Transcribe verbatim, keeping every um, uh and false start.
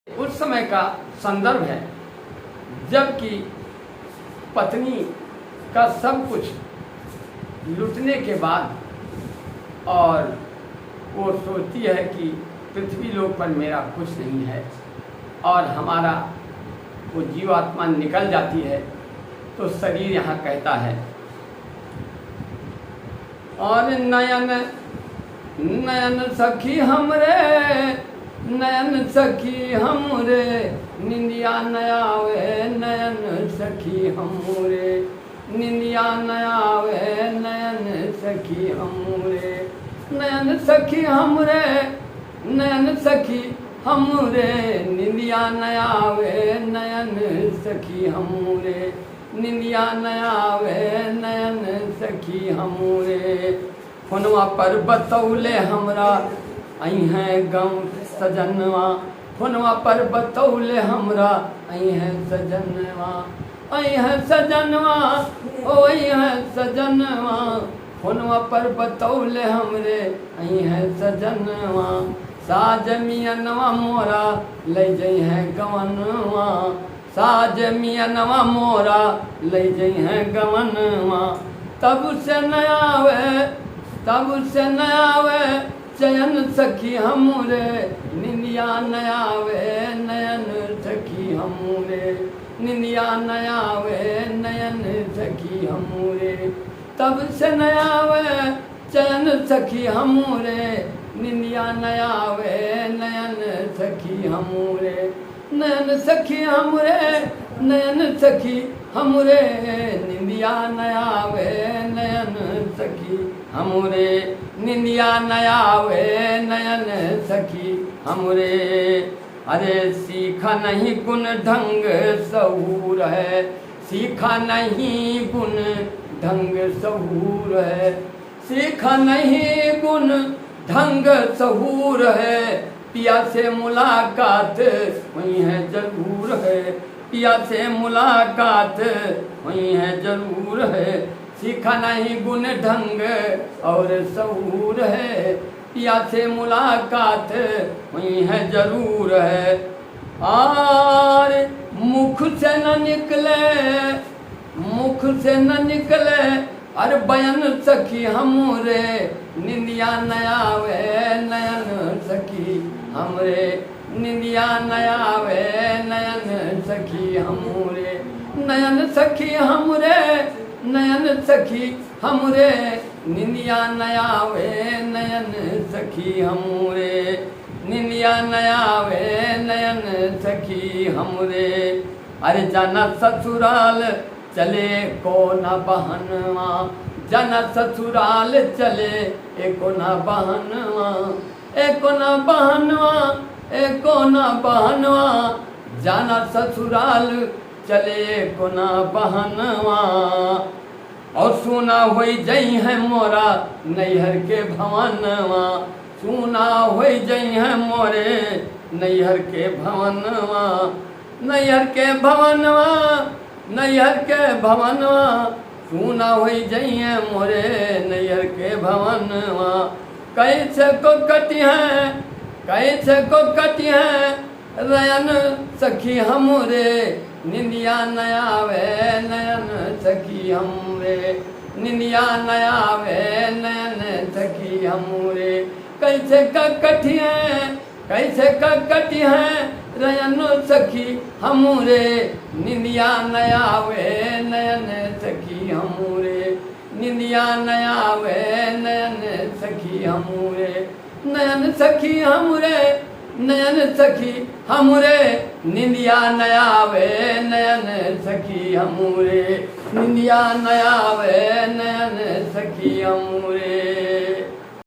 उस समय का संदर्भ है, जबकि पत्नी का सब कुछ लूटने के बाद और वो सोचती है कि पृथ्वी लोक पर मेरा कुछ नहीं है और हमारा वो जीवात्मा निकल जाती है, तो शरीर यहाँ कहता है, और नयन, नयन सखी हमरे, नयन सखी हमरे, निंदिया न आवे, नयन सखी हमरे, निंदिया न आवे, नयन सखी हमरे, नयन सखी हमरे, नयन सखी हमरे, निंदिया न आवे, नयन सखी हमरे, निंदिया न आवे, नयन सखी हमरे। फोनवा पर बतौले हमरा, अइहें गम सजनवा। फोनवा पर बतौले हमरा, अइहें सजनवा, अइहें सजनवा, ओ अइहें सजनवा। फोनवा पर बतौले हमरे, अइहें सजनवा। साज मियनवा मोरा, लइ जइहें गवनवा। साज मियनवा मोरा, लइ जइहें गवनवा। तब से न आवे, तब से न आवे, चैन सखी हमरे, निंदिया न आवे, नयन सखी हमरे, निंदिया न आवे, नयन सखी हमरे। तब से न आवे, चैन सखी हमरे, निंदिया न आवे, नयन सखी हमरे, नयन सखी हमरे, नयन सखी हमरे, निंदिया न आवे, नयन सखी हमरे, निंदिया न आवे, नयन सखी हमरे। अरे सीखा नहीं गुण ढंग सहूर है, सीखा नहीं गुण ढंग सहूर है, सीखा नहीं गुण ढंग सहूर है, पिया से मुलाकात हुई है जरूर है, पिया से मुलाकात हुई है जरूर है। सीखा नहीं गुण ढंग और सहूर है, पिया से मुलाकात हुई है जरूर है। आर मुख से न निकले, मुख से न निकले, अरे बयन सखी हमरे, निंदिया न आवे, नयन सखी हमरे, निंदिया न आवे, नयन सखी हमरे, नयन सखी हमरे, नयन सखी हमरे, निंदिया न आवे, नयन सखी हमरे, निंदिया न आवे, नयन सखी हमरे। अरे जाना ससुराल चले को न बहनवा, जाना ससुराल चले एको न बहनवा, एको न बहनवा, एको न बहनवा, जाना ससुराल चले एको न बहनवा। और सूना होई जइहें मोरा नैहर के भवनवा, सूना होई जइहें मोरे नैहर के भवनवा, नैहर के भवनवा, नैहर के भवनवा, सूना होई जइहें मोरे नैहर के भवनवा। कैसे को कटिहें, कैसे को कटिहें नयन सखी हमरे, निंदिया न आवे, नयन सखी हमरे, निंदिया न आवे, नयन सखी हमरे। कैसे का कटिहें, कैसे का कटिहें नयन सखी हमरे, निंदिया न आवे, नयन सखी हमरे, निंदिया न आवे, नयन सखी हमरे, नयन सखी हमरे, नयन सखी हमरे, निंदिया न आवे, नयन सखी हमरे, निंदिया न आवे, नयन सखी हमरे।